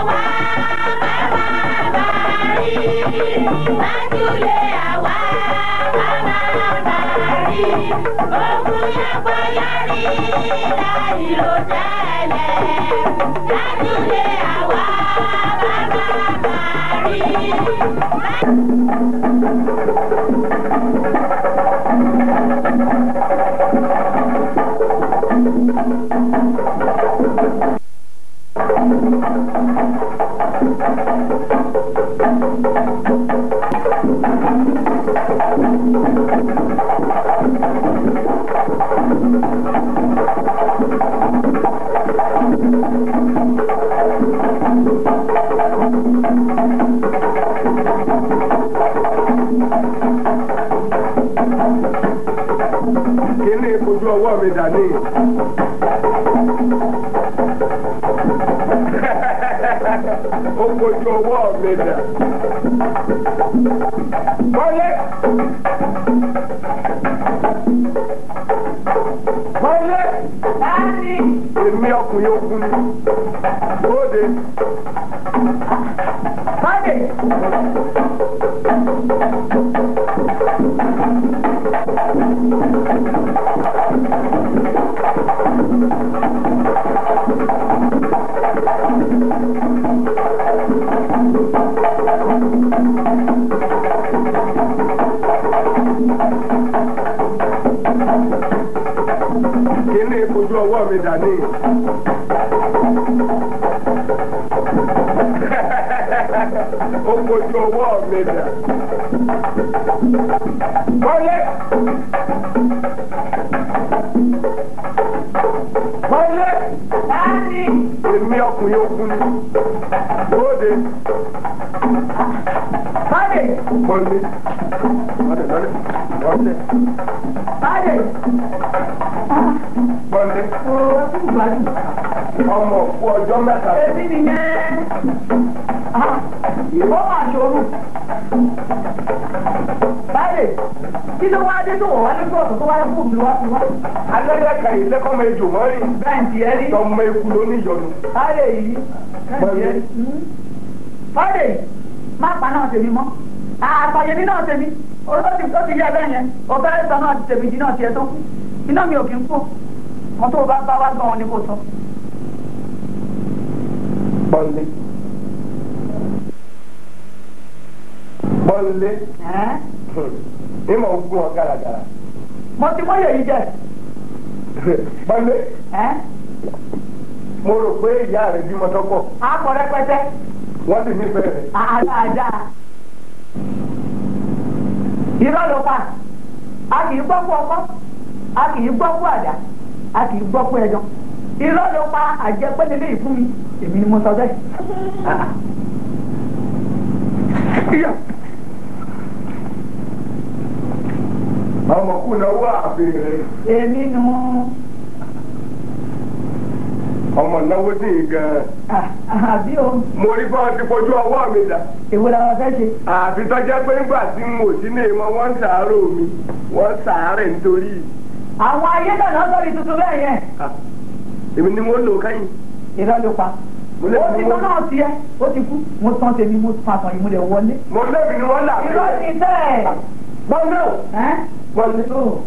àwa bàbá bàrí. Májúlé àwa bàbá bàrí. Ogun yàgbọ́yàrí láì ló tẹ́lẹ̀. Májúlé àwa bàbá bàrí. Kíní ojú ọwọ́ mi dání. Ó kojú ọwọ́ mi dà. Wọlé. Wọlé. Láti. Èmi ọkùnrin ogun ni. Bóde. Bóde. Kíní ojú ọwọ́ mi dání. Ó kojú ọwọ́ mi dà. Wọlé. Wọlé. Láti. Èmi ọkùnrin ogun ni. Bóde. Bóde. Wọlé. Wọlé wọlé. Wọlé. Bóde. Wọlé. Ọmọ òkú ọjọ́ mẹ́ta. Èmi nìyẹn. Ó mà ṣòro. Báyìí, kí ló wá dé tó wọ̀ wá lójú ọ̀sán tó wáyé fún mi wá fún wa? Alẹ́yẹ kàyí lẹ́kọ̀ọ́ ejò mọ́rin. Bẹ́ǹtì ẹ rí. Tọmọ eku ló ní ìyọnu. Báyìí yìí. Báyìí, má pa náà tèmi mọ́. Àpàyèmí náà tèmi. Ó ti yẹ bẹ́ẹ̀ yẹn. Ọ̀fẹ́ sọ náà tèmi jí náà tiẹ̀ tó kú. Iná mi ò kí ń kú. Mo tó bá bá wá gan-an ni kò sọ. Bọ́nlé. Bọ́nlé. Ìmọ̀ ogun ọ gàràgàrà. Mo ti mọ́ yèyí jẹ. Bọ́nlé. Mo rò pé ìyá rẹ̀ bímọ tọ́pọ̀. A kọ rẹpẹtẹ. Wọ́n sì nífẹ̀ẹ́ rẹ̀. Àdáadáa. Irọ́ ló pa. A kì í gbọ́ kú ọkọ́. A kì í gbọ́ kú àdá. A kì í gbọ́ kú ẹjọ́. Irọ́ ló pa àjẹpẹ́ lélẹ́yìí fún mi. Èmi ni mo sọ bẹ́ẹ̀. Ọmọ kú náwó àbẹ̀rẹ̀. Èmi nù. Ọmọ náwó sí i gan-an. Àbí o. Mo rí bá ti fojú ọwọ́ mi dà. Èwo la wá fẹ́ ṣe? Àfi tọ́jẹ́ pé ńgbà tí n ò sí ní ìmọ̀ wọ́n ń sàárò mi. Wọ́n sàárẹ̀ nítorí. Àwọn ayé náà lọ sórí tuntun bẹ́ẹ̀ yẹn. Èmi ni mo lò kẹ́yìn. Irọ́ ló pa. Ó ti tán náà tiẹ̀, ó ti kú. Mo tán tèmi, mo fàtàn yìí, mo lè wọlé. Mo lébi ni wọ́n là. Irọ́ ti tẹ̀. Bọ́lé o. Bọ́lé.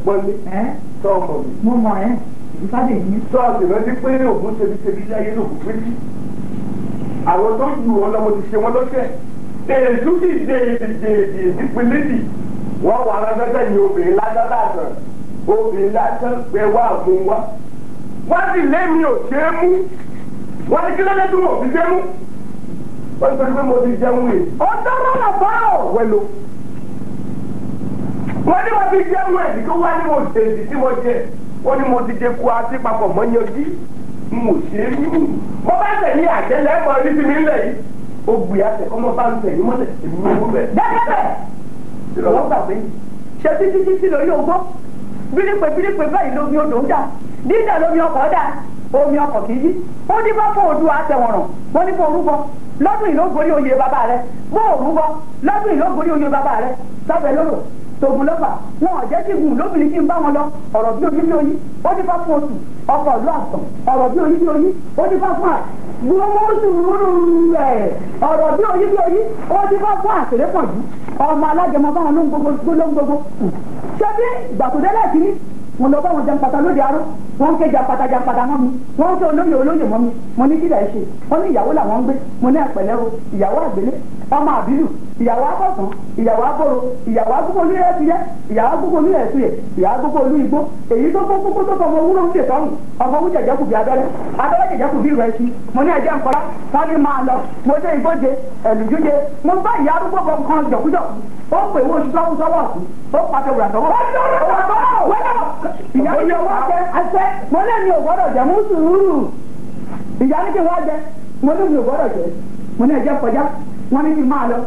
Bọ́lé. Tọ́ ọmọ mi. Mo mọ̀ ẹ́. Ìfádé yìí. Sọ́ọ̀sì rántí pé ògùn ṣebíṣebí láyé lògùn pé sí. Àwọn tó jù ọ́ lọ́mọ ti ṣe wọ́n lọ́sẹ̀. Èsù sì dé èdè ìdípilédì. Wọ́n wà lọ́sẹ̀ ní obìnrin lásán lásán. Obìnrin lásán pé wá mú wá. Wọ́n sì lé mi ò ṣe é mú. Wọ́n ní kí lóde tí mo fi ṣe é mú. Wọ́n ní torí pé mo ti jẹun èyí. Ó tọ́rọ̀ lọ bá ò. Wẹ́lo. Wọ́n ní wọ́n ti jẹun èyí kó wá ní mo ṣèṣì tí mo jẹ. Wọ́n ní mo ti jẹ kú àti papọ̀ mọ́ yanjú. Mo ṣe é mú. Mo bá tẹ̀ ní àjẹlẹ̀ mọ́ ní ti mi ńlẹ̀ yìí. Ó gbé àtẹ kọ́ mọ́ bá ń tẹ̀ yín mọ́lẹ̀ èmi ní owó bẹ̀. Dẹ́gbẹ́bẹ̀. Wọ́n gbàgbé. Ṣé títí títí lórí ogbó? Bírípè bírípè báyìí lómi odò ń dà. Dídà lómi ọkọ̀ dà. Omi ọkọ̀ kì í yí. Ó ní bá fún odò àtẹ̀wọ̀ràn. Wọ́n ní fún orúkọ. Lọ́dún yìí ló gorí oyè bàbá rẹ̀. Bó orúkọ. Lọ́dún yìí ló gorí oyè bàbá rẹ̀. Sábẹ̀ lóró. Tògùn lọ́fà. Wọn ò jẹ́ kí gùn lóbìnrin kí n bá wọn lọ. Ọ̀rọ̀ bí oyin bí oyin. Ó ní bá fún oṣù. Ọkọ̀ ìlú àtàn. Ọ̀rọ̀ bí oyin bí oyin. Ó ní bá fún à. Gbogbo sùúrù rẹ̀. oyí bí oyí ó ti bá fún àṣírí pọ̀ jù ọmọ alájẹmọ báwọn ló ń gbogbo ló ń gbogbo. Ṣé bí ìgbà tó délẹ̀ kìíní mo lọ bá wọn jàǹpátá lóde aró wọn ń ké jàǹpátá jàǹpátá mọ́ mi wọn ń ké olóyè olóyè mọ́ mi mo ní kílẹ̀ ṣe wọn ní ìyàwó làwọn ń gbé mo ní ẹ̀pẹ̀lẹ́ o ìyàwó àgbélé ọmọ àbílù ìyàwó akọ̀sán ìyàwó aboro ìyàwó agbógbó olú ẹ̀sùyẹ ìyàwó agbógbó olú ẹ̀sùyẹ ìyàwó agbógbó olú igbó èyí tó gbó gbogbo tó fọmọ owúrọ̀ ń dè sọ́run ọmọ owó jẹjẹ kù bí abẹ́rẹ́ abẹ́rẹ́ jẹjẹ kù bí ìrẹsì mo ní ẹ̀jẹ̀ ńkọ́lá wọn ní máa lọ mo dé igbóje ẹ̀lùjúje mo bá ìyá arúgbó kan jọ̀kújọ̀kú ó pè wọ́n oṣù sọ́wọ́ sọ́wọ́ ọ̀tún ó pàṣẹ wùrà sọ́wọ́ ìyá ní wọ́n jẹ àṣẹ mo ní mi ò gbọ́dọ̀ jẹ mú sùúrù ìyá ní kí wọ́n jẹ mo ní mi ò gbọ́dọ̀ jẹ mo ní ẹ̀jẹ̀ kọjá wọ́n ní kí n máa lọ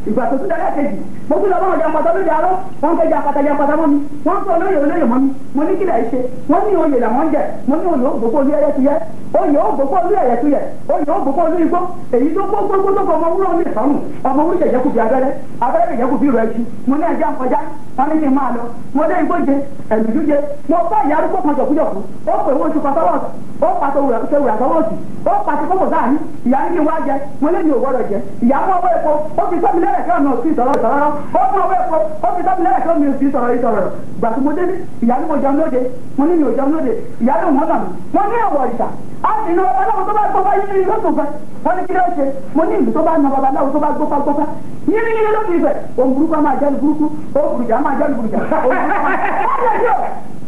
ìgbà tó tún dára kejì mo tún lọ bá wọn jẹ pátá lóde arọ wọn kẹjá pátá jẹ pátá mọ́ mi wọ́n sọ olóyè olóyè mọ́ mi mo ní kílẹ̀ ṣe wọ́n ní oyè làwọn jẹ mo ní oyè ògbógbó olú ẹyẹ tuyẹ oyè ògbógbó olú ẹyẹ tuyẹ oyè ògbógbó olú igbó èyí tó gbógbó tó fọ ọmọ wúrọ̀ ní ìsọ̀rùn ọmọ wúrọ̀ jẹjẹ kù bí abẹ́rẹ́ abẹ́rẹ́ jẹjẹ kù bí ìrẹsì mo ní ẹjẹ nkọjá wọn ní kí n máa lọ mo dé igbó jẹ ẹ̀lùjú jẹ mo bá ìyá arúgbó kan jọ̀kújọ̀kú ó pè wọ́n oṣù kan sọ́wọ́ ó pàṣẹ wùrà sọ́wọ́ òsì ó pàṣẹ kókò sáà ní ìyá ní kí n wá jẹ mo lé mi ò gbọ́dọ̀ jẹ ìyá mú ọwọ́ epo ó fi sọ́mi lẹ́rẹ̀ kí ọ̀nà òsì sọ̀rọ̀ ìsọ̀rọ̀ ó mú ọwọ́ epo ó fi sọ́mi lẹ́rẹ̀ kí ọ̀nà òsì sọ̀rọ̀ ìsọ̀rọ̀ gbà tí mo délé ìyá ní mo jẹun lóde mo ní mi ò jẹun lóde ìyá ní òun ọ̀nà mi mo ní ẹ̀wọ̀ ìṣà á sì ní babaláwo tó bá gbọ́fá yín ní lóṣù fẹ́ wọ́n ní kí ló ṣe mo ní ìlú tó bá na babaláwo tó bá gbọ́fá gbọ́fá yín ní lóṣù ìfẹ́ òun burúkú máa jẹ́ burúkú òun burúkú máa jẹ́ burúkú òun burúkú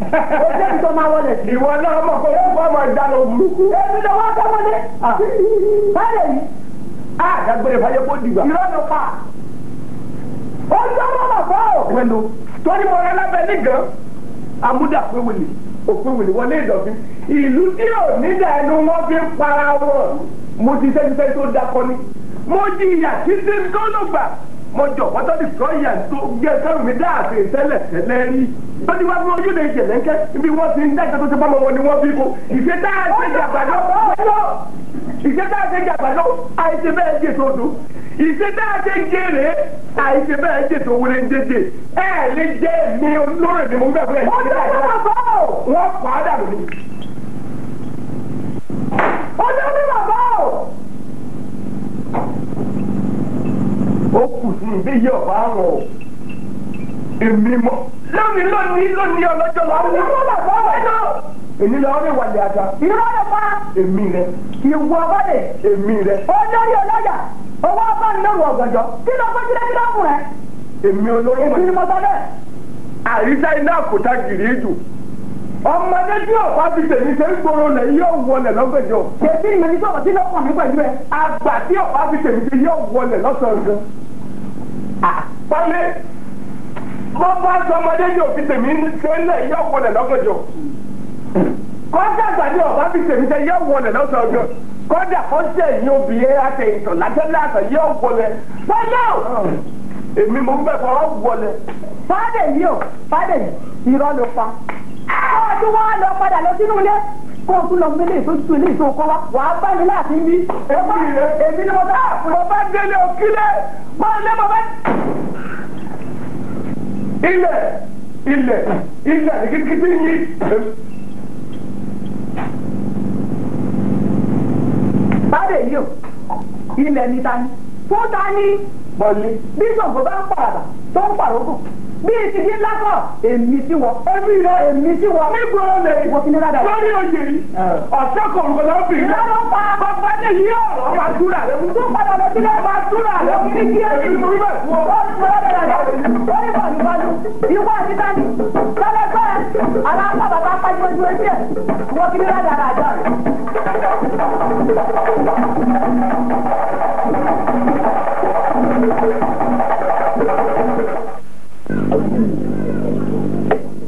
ó jẹ́ ibi tó máa wọlé. Ìwọ náà mọ̀ pé ó bá máa dáná burúkú. Èmi lọ wá fẹ́ wọlé. Báyọ̀ yìí. A dàgbére fàyè kó dìgbà. Irọ́ ló pa. Ó jọ́ mọ́ bàbá o. Wẹ́nu torí mo rẹ lábẹ́ nígàn. Amúdà pé wìlì òpin wìlì wọlé ìdọ̀fín. Ìlú tí ò nídà ẹnu wọn fi ń para wọn. Mo ti sẹ́ni tó dakọ ni. Mo jìyà títí tó ló gbà. Mo jọ pátá ní sọ ìyà tó gbé kẹrù mi dá àti ìtẹ́lẹ̀ tẹ́lẹ̀ rí. Lọ́dún wá fún ojúde ìjẹ̀lẹ́ńkẹ́ ibi wọ́n ti ń dájọ́ tó ti bá wọn ni wọ́n fi kó. Ìṣe tá a ṣe jàgbá lọ. Ìṣe tá a ṣe jàgbá lọ. Àìṣe bẹ́ẹ̀ jẹ tó dùn. Ìṣe tá a ṣe jèrè. Àìṣe bẹ́ẹ̀ jẹ tó wọlé ń jẹjẹ. Ẹ lè jẹ́ mi olóró mi mo gbà fún ẹ̀. Wọ́n pa á dànù ni. Ọjọ́ mi bàbá o. Ó kù sí ibi yìí ọ̀bá rọ̀ o. Èmi mọ̀ lónìí lónìí lónìí ọlọ́jọ́ lọ. Ọjọ́ bàbá o. Èmi lọ rí wàlẹ̀ àjà. Irọ́ ló pa. Èmi rẹ. Ìwọ wọlé. Èmi rẹ. Olórí ọlọ́yà. Owó abánilọ́rù ọ̀gànjọ́. Kí ló gbójú lé kí ló fún ẹ? Èmi olóró mọ̀. Èmi ni mo sọ bẹ́ẹ̀. Àrísá iná àkótá gìrì jù. Ọmọdé tí ọ̀pá fi tèmi ṣe ń gbòòrò lẹ̀ yóò wọlé lọ́gànjọ́. Ṣèbí ìmọ̀ ní sọ̀rọ̀ tí ló kàn mí pẹ̀lú ẹ. Àgbà tí ọ̀pá fi tèmi ṣe yóò wọlé lọ́sàn-án. Pálí bọ́ bá sọmọdé yóò fi tèmi ṣe lẹ̀ yóò wọlé lọ́gànjọ́. Kọ́ńtà àgbà tí ọ̀pá fi tèmi ṣe yóò wọlé lọ́sàn-án. Kọ́dà kọ́ńtà ẹ̀yìn obìnrin àtẹ̀yìntàn látẹ́lẹ́ yóò wọlé. Pálí èmi mo ń bẹ̀ fọwọ́ wọlé. Fádè yìí o, Fádè yìí, irọ́ ló pa. Ọdún wa lọ padà lọ sínú ilé kó o tún lọ gbélé ìtọ́jú ilé ìtò kọ́ wa wàá bá mi láti bí. Èmi ni mo bá. Mo bá délé òkílẹ̀ mo lé mo bá. Ilẹ̀ ilẹ̀ ilẹ̀ ní kíkítí yín. Fádè yìí o, ilẹ̀ ni ta ni fún ta ni. Bọ́lí. Bí Ṣàngó bá ń pàràbà tó ń pàrókò bí ti di lákọ̀ èmi sí wọ. Èmi rẹ èmi sí wọ. Nígboro lè wọ kí ni rádà. Lórí oyè yìí ọ̀sẹ̀ kan olùkọ́ lọ́wọ́ bìrì. Ìlànà ló pa. Bàbá ní yí ọ̀rọ̀ máa túra rẹ mú. Tó padà lọ sílẹ̀. Máa túra rẹ mú. Ní kí ẹ ní mo rí bẹ́ẹ̀ fún ọ. Lórí bàlúbàlú ìwọ àti tani lọ́lẹ́gbẹ́ aláǹkà bàbá pàjọ́jú etí ẹ̀ wọ kí ni rádà rà jọ.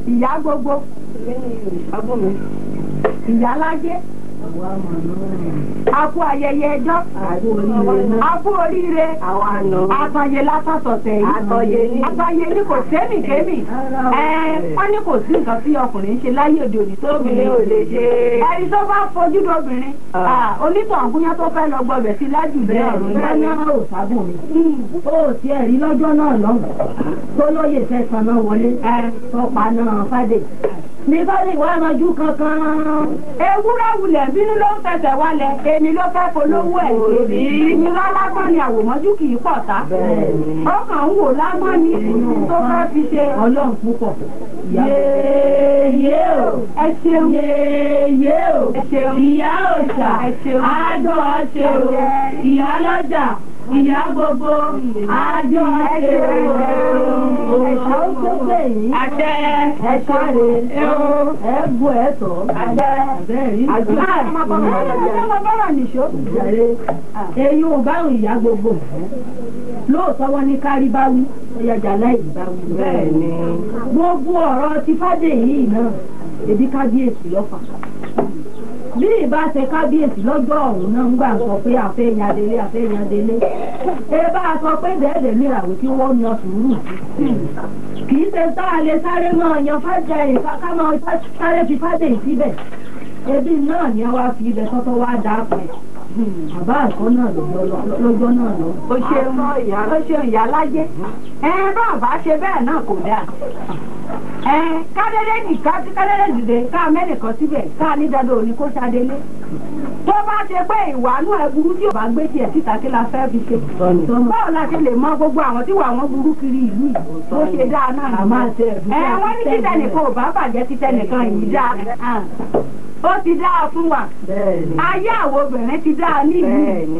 Ìyá gbogbo ìyá lájẹ a kú ayẹyẹ ẹjọ́ a kú oríire àtọyè látàtọ̀tẹ̀ yìí àtọyè ní kò sẹ́mì kémì wọ́n ní kò sí nǹkan tí ọkùnrin ń ṣe láyé òde òní tó obìnrin ò lè ṣe ẹni tó bá fojú dobìnrin onítàn gúnyán tó fẹ́ lọ gbọbẹ̀ sí lájùlé ọ̀run bẹ́ẹ̀ náà ò sábò mi ó tiẹ̀ rí lọ́jọ́ náà lọ́hùn tó lóye fẹ́ sanná wọlé tọpa náà fàdé ní bá lè wá ranjú kankan. Ewúrẹ́ wulẹ̀ bínú. bínú ló ń fẹsẹ̀ wálẹ̀ èmi ló fẹ́ polówó ẹ̀ ìnira lágbọ́n ni àwòmọ́jú kì í pọ̀ tá ọkàn ń wò lágbọ́n ni tó fẹ́ fi ṣe. Ọlọ́run púpọ̀ yéèyé o ẹ ṣeun yéèyé o ẹ ṣeun ìyá òòṣà ẹ ṣeun àjọ ṣe o ìyá lọ́jà ìyá gbogbo àjọ ṣe o òòṣà ó tó pè yín àṣẹ ẹ káre ẹ bu ẹ tọ àṣẹ bẹ́ẹ̀ rí àṣẹ ọmọ bọ́rọ̀ nìṣó. Eyín ò báwọn ìyá gbogbo lóòótọ́ wọn ní kárí bá wí ọ̀yàjà láì bá wí. Bẹ́ẹ̀ni. Gbogbo ọ̀rọ̀ ti fàdé yìí náà ebi kábíyèsí lọ́fà. Bí ìbá ṣe kábíyèsí lọ́jọ́ ọ̀hún náà ń gbà sọ pé àfẹ́yàdélé àfẹ́yàdélé. Ẹ bá a sọ pé dẹ́ẹ̀dẹ̀ mìíràn kí wọ́n yan sùúrù. Kì í ṣe tá a lè sáré máa yan fàdé ká máa sáré fi fàdé síbẹ̀. Ebi náà ni a wá fi ibẹ̀ tọ́tọ́ wá dà pẹ̀. Bàbá àkọ́ náà lọ́jọ́ náà lọ. O ṣeun o ṣeun ìyá láyé ẹ bá bá ṣe bẹ́ẹ̀ náà kò dáa ẹ kádédé nìkan tí kádédé dìde ká mẹ́nìkan síbẹ̀ ká ní dandan òní kó ṣadélé tó bá ṣe pé ìwà nú ẹ burú tí ò bá gbé tiẹ̀ síta kí la fẹ́ fi ṣe báwo la ṣe lè mọ gbogbo àwọn tí wà wọ́n burú kiri ìlú yìí tó ṣe dáa náà ẹ wọ́n ní títẹ̀ nìkan ò bá bàjẹ́ títẹ̀ nìkan yìí dáa ó ti dáa fún wa ayé àwọn obìnrin ti dáa ní ìlú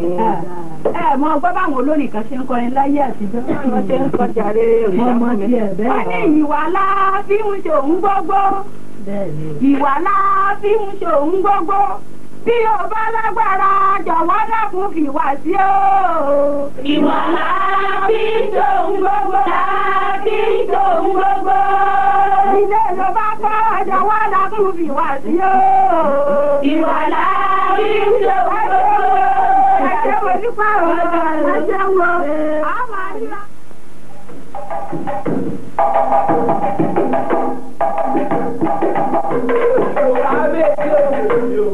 ẹ mọ gbọ́ báwọn olórin kan ṣe ń kọrin láyé àtijọ́ wọ́n ṣe ń kọjá rere Wọ́n mọ tiẹ̀ bẹ́ẹ̀. Wọ́n ní ìwà láàfin ń ṣe òun gbogbo ìwà láàfin ń ṣe òun gbogbo bí o bá lágbára jọ̀wọ́ dákun fìwà sí o. Ìwà láàfin ń ṣe òun gbogbo láàfin ń ṣe òun gbogbo. Ilé ló bá kọ́ jọ̀wọ́ dákun fìwà sí o. Ìwà láàfin ń ṣe òun gbogbo. Ẹ ṣé mo dúpẹ́ o, ẹ ṣeun o, a máa ríra.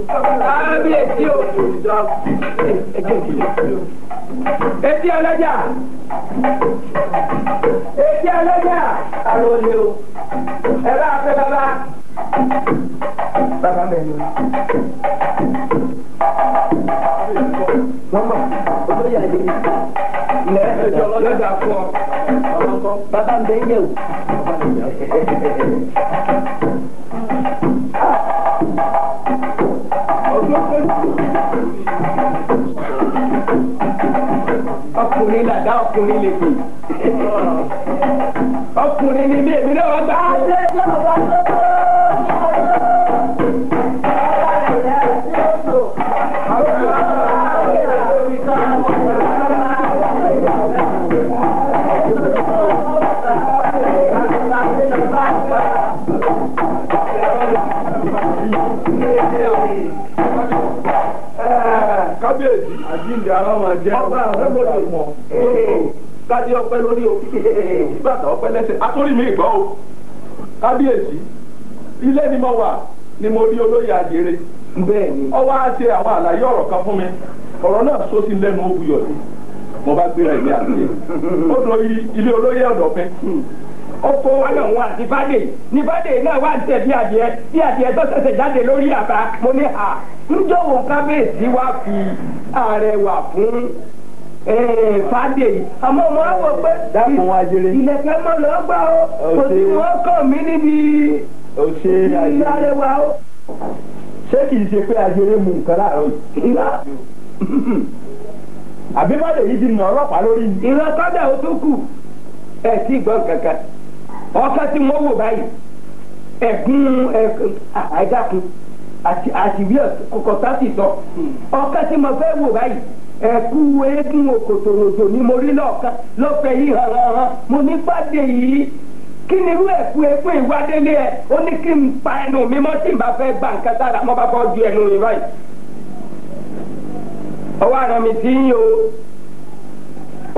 Kábíyèsí o, etí ọlọ́jà, etí ọlọ́jà, àròlé o, ẹ bá fẹ́ bàbá. Bàbá mẹ́rin. Wọ́n mọ̀, olóyè àdé. Ilẹ̀ ẹjọ́ ọlọ́jà fún ọ. Bàbá ń bẹ ń yẹ̀wò. Ọkùnrin làdá ọkùnrin lè pè. Ọkùnrin ni mí èmi náà wá gbà. Kábíyèsí àjíǹde ara máa jẹ́ ọba ọ̀rẹ́mọ̀lẹ́ kájí ọpẹ́ lórí o bàtà ọpẹ́ lẹ́sẹ̀ àtúrí mi gbọ́ o. Kábíyèsí ilé ni mo wà ni mo rí olóyè àjèrè. Bẹ́ẹ̀ni. Ó wá ṣe àwọn àlàyé ọ̀rọ̀ kan fún mi, ọ̀rọ̀ náà sọ sí lẹ́nu ó buyọ̀ sí. Mo bá gbéra ìlé àti ó lọ ilé olóyè ọ̀dọ̀fẹ́. Ó kó wọn àti fàdé ní fàdé náà wà tẹ̀ bí adìẹ bí adìẹ tó ṣẹ̀ṣẹ̀ jáde lórí àbá. Mo ní à ń jọ̀wọ́ kábíyèsí wá fi àrẹwà fún fàdé yìí. Àmọ́ mo á wọ pé ilẹ̀kẹ̀ mọ́ lọ gbà ó kò sí wọn kàn mí níbi ilé arẹwà ó. Ṣé kìí ṣe pé ajere mu nǹkan láàárọ̀ yìí? Àbí fàdé yìí ti nà ọlọ́pàá lórí ni? Ìran kọ́dà ó tó kù ẹ̀ tí gbọ́n kankan. Ọkọ tí wọ́n wò báyìí ẹ̀gún àìdákun àti ìwé kọ̀kọ̀tà sì sọ. Ọkọ tí mo fẹ́ wò báyìí ẹ̀kú eégún òkòtòròdò ni mo rí lọ́ọ̀kan lọ́fẹ̀ẹ́ yìí hàn hàn hàn. Mo ní pàdé yìí kí ni irú ẹ̀kú eégún ìwádélé ẹ̀ ó ní kí n pa ẹnu mi mọ́ tí n bá fẹ́ gba nǹkan sára mo bá fọ́ ju ẹnu mi báyìí. Ọwọ́ àrán mi sí yín o,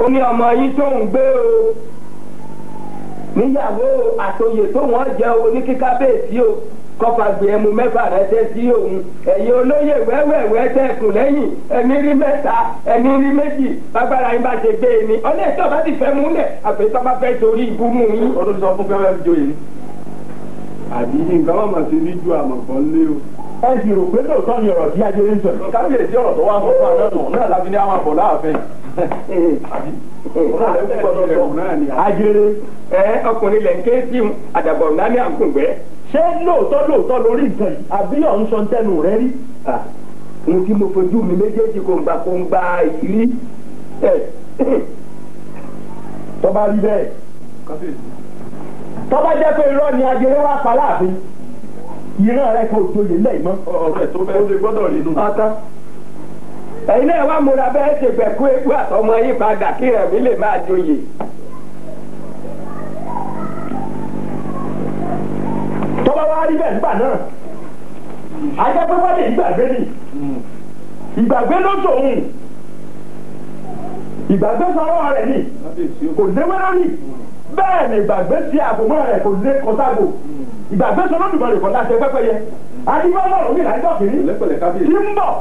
ó ní ọmọ yín tó ń gbé o níyàwó àtòyè tó wọ́n jẹ́ o ní kíká bẹ́ẹ̀sì o kọfà gbé ẹmu mẹ́fà rẹ́sẹ̀ sí òun. Ẹ̀yin olóyè wẹ́wẹ́wẹ́ tẹ̀kùn lẹ́yìn ẹni rí mẹ́ta ẹni rí méjì bágbára yín bá ṣe gbé e ni ọlẹ́ ìtọ́ bá ti fẹ́ múlẹ̀ àfẹ́tọ́ bá fẹ́ torí ibú mú yín. Ọdún sọ fún fẹ́fẹ́ fi joyè ni. Àbí nǹkan máa ma ṣe ní ju àmọ̀gbọ́n lé o. Ẹ sì rò pé lóòótọ́ ni ọ̀rọ̀ tí ajere ń sọ yìí. Kábíyèsí ọ̀rọ̀ tó wá fún wa náà nù náà láti ní àwọn àbọ̀ láàfin. Ajere. Ẹ ọkùnrin lẹ̀ ń ké sí àdàbọ̀ ńlá ní àkùngbẹ́. Ṣé lóòótọ́ lóòótọ́ lórí nǹkan yìí àbí ọ̀ ń sọ tẹnu rẹ rí? Mo tí mo fojú mi méjèèjì kò ń gba ìrí. Tó bá rí bẹ́ẹ̀. Tó bá jẹ́ pé irọ́ ni ajere wá pa láàfin. Ìran rẹ kò joyè lẹ́yìn mọ́. Ọ̀rọ̀ ẹ̀ tó bẹ́ẹ̀ ó lè gbọ́dọ̀ rí inú. Ọ̀tán. Ẹ̀yin náà wá múra bẹ́ẹ̀ ṣe gbẹ̀kú egbò àtọmọ yín padà kí ẹ̀mí lè máa joyè. Tó bá wá rí bẹ́ẹ̀ nígbà náà, a jẹ́ pé wọ́n lè gbàgbé ni. Ìgbàgbé ló sòun. Ìgbàgbé sọ̀rọ̀ rẹ̀ ni. Kò léwé lórí. Bẹ́ẹ̀ ni ìgbàgbé sí àbòmọ́ rẹ̀ kò lé kọ́ságbò. Ìgbàgbé sọ lódùmarè kọ́ láṣẹ pẹ́pẹ́yẹ. Adébọ́lá òní ìdájọ́ kìíní. Tí ń bọ̀.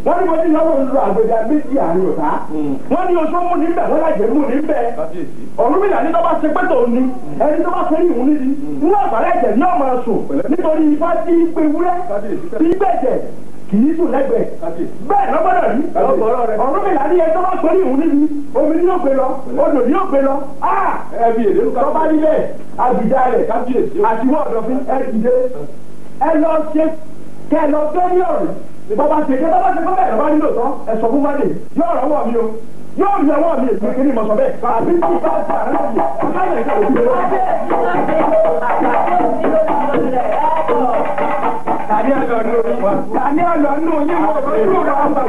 Wọ́n ní mo ní lọ́wọ́ ń lo àgbèjà méjì àárín ọ̀tá. Wọ́n ní oṣù mú níbẹ̀ wọ́n lájẹ̀ mú níbẹ̀. Ọ̀rúnmìlà ní tó bá ṣe pé tòun ni ẹni tó bá fẹ́ rí ìhun níbi. Nínú àgbàrá ẹ̀jẹ̀ ní ọmọ sùn nítorí ifá tí ń pe wúrẹ́ tí ń gbẹ̀jẹ̀ kì í sùn lẹ́gbẹ̀ẹ́. Bẹ́ẹ̀ lọ gbọ́dọ̀ rí. Ọ̀rúnmìlà ní ẹni tó bá fẹ́ rí ìhun níbi omi ní yóò gbé lọ odò ní yóò gbé lọ. Tó bá rí bẹ́ẹ̀ àbìdá rẹ̀ àti wọ́n ọ̀dọ̀fín ẹ dìde ẹ lọ ṣe kẹ lọ fẹ́ ní ọ̀rẹ́. Bàbá ṣe kí bàbá ṣe kọ́ bẹ́ẹ̀ lọ́ba nílò tán ẹ sọ fún wálé yóò rọ́wọ́ mi o yóò rí ọwọ́ mi èmi kí ni mo sọ bẹ́ẹ̀ àbí tí bá ṣe àárẹ̀ yìí aláyẹ̀ ìka òbí rẹ̀. Tani ọlọ́nu tani ọlọ́nu yín wọ ojú rẹ̀ ọmọ.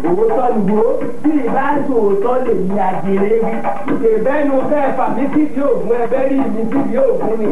Owó sálùgbò bí ìbá sòótọ́ lè ní àjèrè wí. Ìbẹ́nu fẹ́ fà mí síbi ògùn ẹbẹ́ rí mi síbi ògùn ni.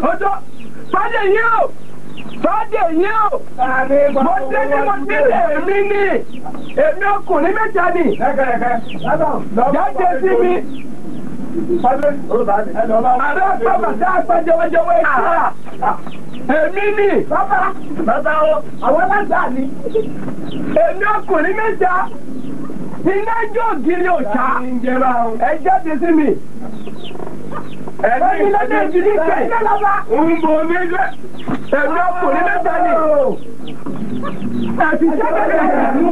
Ọjọ́ fàdé yìí o fàdé yìí o mo dé ní mo délé èmi ní èmi ọkùnrin mẹ́ta ni jáde sí mi ààrẹ bàbá tá a pẹ́ jọwọ́jọwọ́ ẹ̀ èmi ní bàbá bàbá o àwọn alágbà ni èmi ọkùnrin mẹ́ta iná jó ògiri òòṣà ẹ jáde sí mi. Ẹni lọ́dẹ̀ ìdílé kẹ̀. Ń bo mi lẹ́. Èmi ọkùnrin mẹ́ta ni. Ẹ̀fí sẹ́kẹ̀kẹ̀ mú.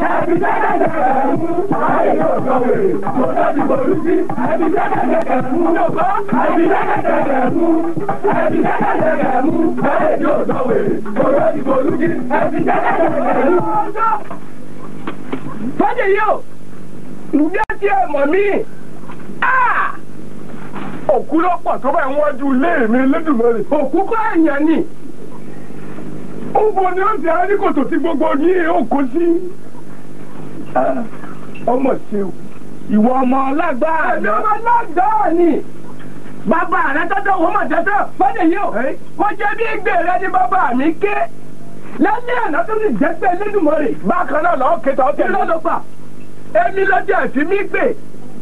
Ẹ̀fí sẹ́kẹ̀kẹ̀ mú. Ayé yóò gbọ́ wèrè. Mo tọ́jú bolú sí. Ẹ̀fí sẹ́kẹ̀kẹ̀ mú. Yóò ẹ̀fí sẹ́kẹ̀kẹ̀ mú. Ẹ̀fí sẹ́kẹ̀kẹ̀ mú. Ayé yóò gbọ́ wèrè. Mo tọ́jú bolú sí. Ẹ̀fí sẹ́kẹ̀kẹ̀ mú. Fọ́dé yìí o, ǹjẹ́ tí ẹ mọ̀ mí? Òkú ló pọ̀ tó bá ń wájú ilé mi Elédùmarè. Òkú kọ́ èèyàn ni. Ó bọ ní ọ̀sẹ̀ àríkòtò tí gbogbo ní òkú sí. Ọmọ ṣe o. Ìwọ ọmọ ọlágbáà ni. Ọmọ ọlágbáà ni. Bàbá rẹ tọ́tọ̀ wọ́n mọ̀ tọ́tọ̀ fọ́dé yìí o. Mo jẹ́ bí ìgbé rẹ ní bàbá mi ké. Lẹ́yìn àná tó sì jẹ́ pé Elédùmarè. Bákan náà lọ́ọ́ kẹta ọ̀tẹ̀ ló ló pa. Èmi lọ́jọ́ ẹ̀fín mi gbè.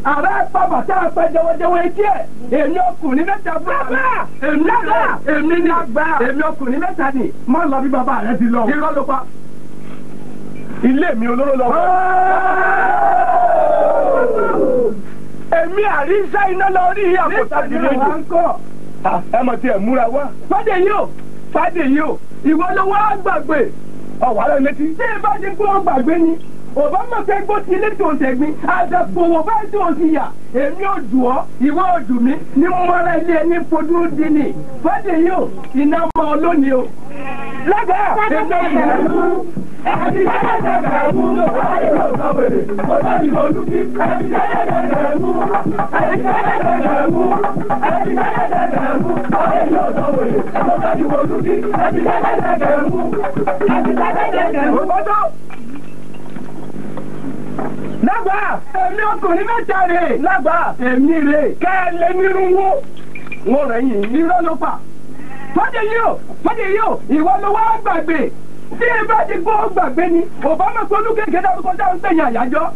Ààrẹ pa bàtà apẹ jẹwọjẹwọ etí ẹ̀. Èmi ọkùnrin mẹ́ta fún mi. Èmi náà èmi ní àgbà. Èmi ọkùnrin mẹ́ta ni. Má lọ bí bàbá rẹ ti lọ. Irọ́ ló pa. Ilé mi olóró lọ. Èmi àríṣà iná lọ rí àpótá ìdílé. Ẹ mọ̀ tí ẹ múra wá. Fádé yìí o, Fádé yìí o, ìwọ ló wá gbàgbé. Ọ̀wọ́ alẹ́ létí. Tí ẹ bá ti kó gbàgbé ni, òbá mọ̀ pé gbó ti ilé tó ń tẹ̀gbin, àdàpọ̀wọ̀ bá tó ń ti yà, èmi ò jù ọ́, ìwọ ò jù mí, ní mọ́ra ilé ẹni fojú di ni. Fádé yìí o, iná mọ́ ọ lónìí o. Lágbàá, èmi ò jù ọ́. Lágbà èmi ọkùnrin mẹ́ta rè. Lágbà èmi rè. Kẹ́ ẹ lé nírúwó. Wọ́n rẹ̀ yìn irọ́ ló pa. Fádèyí o Fádèyí o ìwọ ló wá gbàgbé. Tí ẹ bá ti gbọ́ gbàgbé ni Obama pẹ̀lú kéèké dárúkọ tá à ń pèyàn àyájọ́.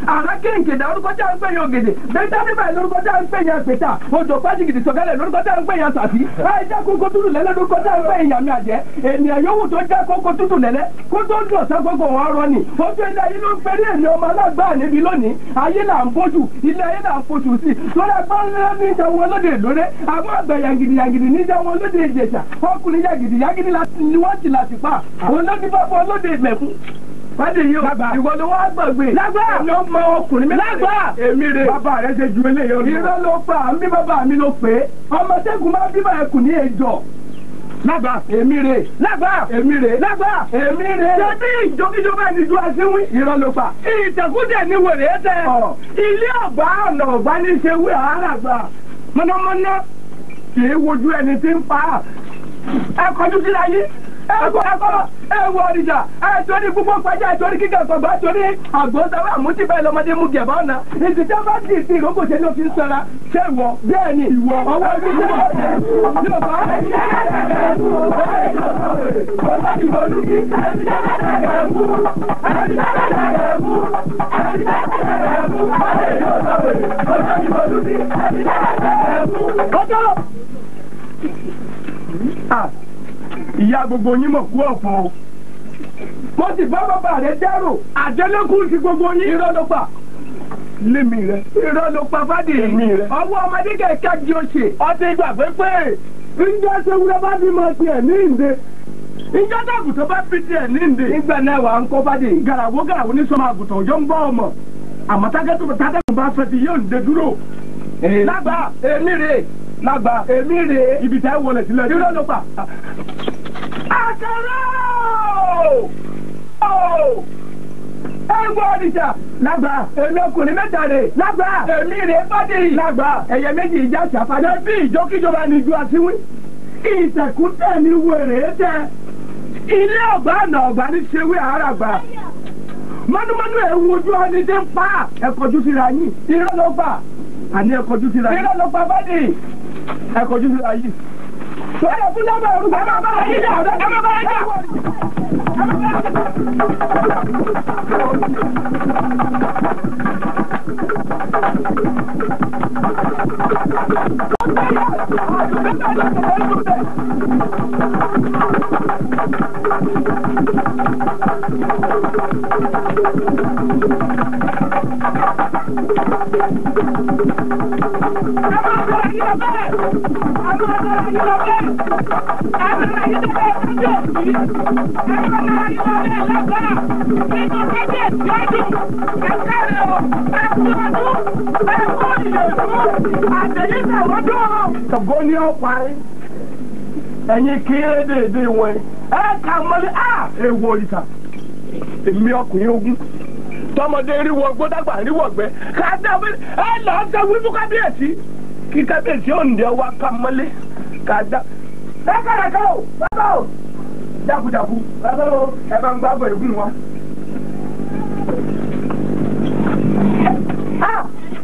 Àrà kéèké dárúkọ tá à ń pèyàn ògèdè. Bẹ́ńtà bíbá lórúkọ tá à ń pèyàn àpètà. Odò pàṣígìdì sọ̀kálẹ̀ lórúkọ tá à ń pèyàn sàfí. Àìjá kókó tútù lẹ́lẹ́ lórúkọ tá à ń pèyàn àmì àjẹ́. Ènìyàn yòówù tó já kókó tútù lẹ́lẹ́ kó tó dùn ọ̀sán gbogbo wọn rọ ni. Ojú ilé ayé ló ń perí èmi ọmọ alágbáà níbi lónìí. Ayé là ń bójú, ilé ayé là ń fojú sí. Lórí agbára ní ìjà wọn lóde lóde. Àwọn àgbẹ̀ yàgìdì yàgìdì níjà wọn lóde Ìjẹ̀ṣà. Ọkùnrin yàgìdì yàgìdì ni wọ́n ti láti pa. Òun ló ti bá fún ọlóde ìmẹ̀kún. Fádèyí o, ìwọ ló wá gbàgbé. Lágbà! Èmi ọmọ ọkùnrin mi. Lágbà! Èmi rè. Bàbá rẹ ṣe ju eléyìí lọ. Irọ́ ló pa, àmì bàbá mi ló pè é. Ọmọ sẹ́gun máa bíbá ẹkùn ní ejò. Lágbà! Èmi rè. Lágbà! Èmi rè. Lágbà! Èmi rè. Ṣé bí ìjókíjọba ẹni ju aṣíwín? Irọ́ ló pa. Ìtẹ̀kùtẹ̀ ni wèrè tẹ. Ilé ọ̀gbá ọ̀nà ọ̀gbá ní ṣe wí àárà gbà. Mọ̀nàmọ́ná kì í wojú ẹni tí ń pa á. Ẹ kọjú síra yín. Ẹ wọ ọ̀rìṣà ẹ torí púpọ̀ pàjá ẹ torí kíkà sọ̀gbà torí àgbọ̀nsáwé àmútìbẹ́ lọ́mọdé mú gẹ̀bá ọ̀nà ìdíjọ́ bá dì sí ìrókò ṣe ló fi ń sọra ṣé ìwọ bẹ́ẹ̀ ni ìwọ ọwọ́ ẹbí tí wọ́n yóò bá. Ìyá gbogbo yín mọ̀ kú ọ̀pọ̀ o. Mo sì bá bàbá rẹ̀ dẹ́rù àjẹlẹ́kùn sí gbogbo yín. Irọ́ ló pa. Lémi rẹ̀. Irọ́ ló pa Fádèyí. Èmi rẹ̀. Ọwọ́ ọmọdé kẹ̀kẹ́ di oṣè. Ọtí gbàgbé pé ǹjọ́ sewúrẹ́ bá bímọ tiẹ̀ ní ìdè. Ǹjọ́ dàgùtàn bá bí tiẹ̀ ní ìdè. Nígbà náà wà ń kọ́ Fádèyí. Gàràwó gàràwó ní sọmọ àgùntàn òjò ń bọ́ ọmọ. Àmọ́ tágẹ́tù bá fẹ́ ti yóò dé dúró. Lágbà èmi rè. Lágbà èmi rè. Ibi tẹ́ wọlé sílẹ̀. Irọ́ ló pa. Àkàrà ooo! Ẹ wọ òrìṣà! Lágbà èmi ọkùnrin mẹ́ta rè. Lágbà èmi rè Fádèyí. Lágbà ẹ̀yẹ méjì ìjà ṣàfàdé. Bí ìjókíjọba ni ju àtiwín. Ìtẹ̀kùtẹ̀ ni wèrè tẹ. Ilé ọ̀gbà àná ọ̀gbà ní ṣewé àràgbà. Mọ́númọ́nú ẹ̀ wojú ọni tí ń pa. Ẹ kọjú síra yín. Irọ́ ló gbà. Àní ẹ kọjú síra yín. Irọ́ ló pa Fádèyí. Ẹ kọjú síra yín. Ẹ fún lábẹ́ orúkọ ẹ máa bára yín jà ẹ máa bára yín jà. Ṣàngó ní ọ̀pá ẹ̀yin kéré déédé wọn ẹ kà mọ́lẹ́ á èèwọ̀ òrìṣà èmi ọkùnrin ogun tọmọdé ríwọ gbódàgbà ríwọ gbẹ ká dábẹ́ ẹ lọ́ọ́ sọ wíwú kábíyèsí kí kábíyèsí òǹdẹ wa ká mọ́lẹ́ ká dá. Ẹ kára ká o bàbá o jákujáku bàbá o ẹ bá ń gbá bọ̀ ègún wa.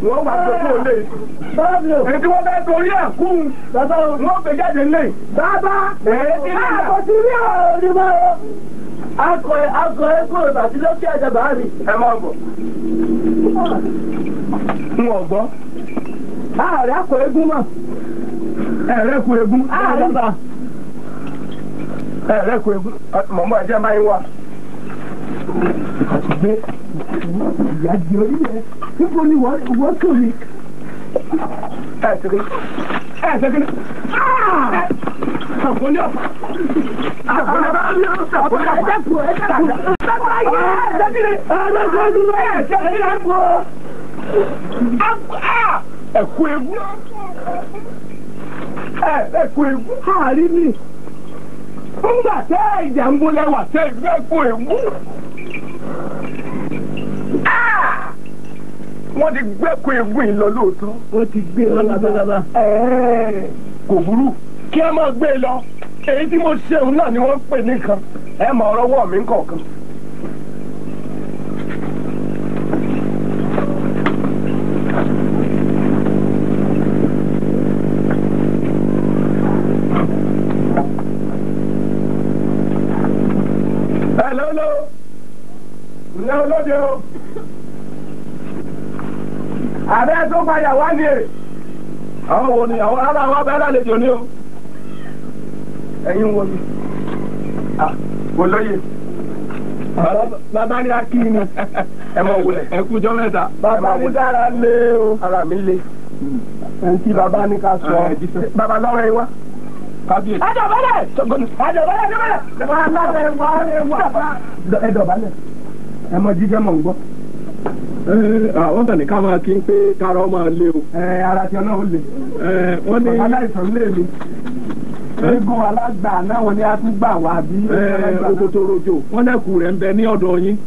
Wọ́n wá pé kó lè. Èyí tí wọ́n fẹ́ torí ẹ̀ kú. Wọ́n gbé jáde lé. Bàbá àkọ́ sí rí ọ̀rọ̀ mọ́ o. Akọ̀ ẹ̀kọ́ ìbàdí lókè ẹ̀jẹ̀ bàá mi. Ẹ máa bọ̀. N ò gbọ́. Ààrẹ akọ̀ eégún mọ̀. Ẹ̀rẹ́ kú eégún. Ààrẹ bà. Ẹ̀rẹ́ kú eégún. Mọ̀mọ́ ẹ̀jẹ̀ máa ń wà. Gbé ìyá di orí rẹ̀ níbo ni wọ́n tó mi. Ẹ ṣe kí ẹ ṣe kí ni. Ṣàngó ní ọ̀pá. Ṣàngó ní ọ̀pá. Ṣàngó ní ọ̀pá. Bàbá yẹ ẹ ṣe kí ni. Ẹ ṣe kí ni. Ẹ kú eégún. Ẹ kú eégún. Àárín mi. Ńgbà tẹ́ ìjà ń bó lẹ́wà tẹ́ ìgbẹ́ kú eégún. Wọ́n ti gbẹ́kú eégún yìí lọ lóòótọ́. Wọ́n ti gbé lọ lábálábá. Kò burú kí ẹ máa gbé e lọ. Èyí tí mo ṣeun náà ni wọ́n ń pè nìkan. Ẹ mọ ọ̀rọ̀ wọ̀ mí kọ̀ọ̀kan. Ọ̀sẹ̀ olóde o. Àbẹ́ tó padà wá ní èrè. Àwọn wo ni àwọn ará wa bẹ́ẹ̀ lálejò ni o. Ẹ̀yin wo ni? Olóyè. Bàbá ní akí ni. Ẹ mọ̀ wulẹ̀. Ẹ kújọ́ mẹ́ta. Bàbá ní dára lé o. Ara mi le. Ẹn tí bàbá ní ká sọ. Bàbá lọ́rọ̀ ẹ wá. Kábíyèsí. Ẹ dọ̀bálẹ̀. Ẹ dọ̀bálẹ̀ dọ̀bálẹ̀. Bàbá lọ́rọ̀ ẹ wá ẹ wá. Ẹ dọ̀bálẹ̀. Ẹ mọ jíjẹ́ mọ̀ ń gbọ́. Àwọn kan ní ká máa kí n pé kára ọmọ lé o. Ara tí ọlọ́run lè. Wọ́n ní. Aláìsàn lè mi. Eégún alágbà náà wọ́n ní a tún gbà wá bí. Òkòtò rojo wọ́n lẹ́kùn rẹ̀ ń bẹ ní ọ̀dọ̀ yín.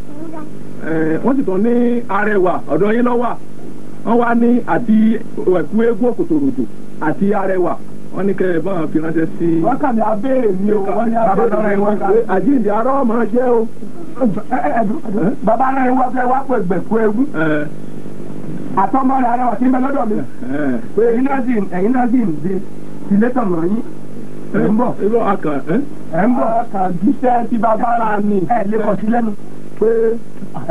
Wọ́n sì tún ní arẹwà ọ̀dọ̀ yín lọ́wà. Wọ́n wá ní àti ẹ̀kú eégún òkòtò rojo àti arẹwà. Wọ́n ní kẹ́ ẹ bá wọn fi ránṣẹ́ sí. Wọ́n kàn ní abéèrè mi o. Wọ́n ní abéèrè mi. Àjíǹde arọ́ ọmọ jẹ́ o. Bàbá rẹ̀ wá fẹ́ wá pẹ̀ gbẹ̀kú eégún. Àtọmọ rẹ̀ arẹwà tí ń bẹ lọ́dọ̀ mi. Ẹ̀yin náà sì ń dé sílé tọ̀nà yín. Ẹ̀ ń bọ̀. Ẹ̀ ń bọ̀. Akàn jíṣẹ́ tí bàbá rà ní. Ẹ lè kọ̀ sí lẹ́nu. Pé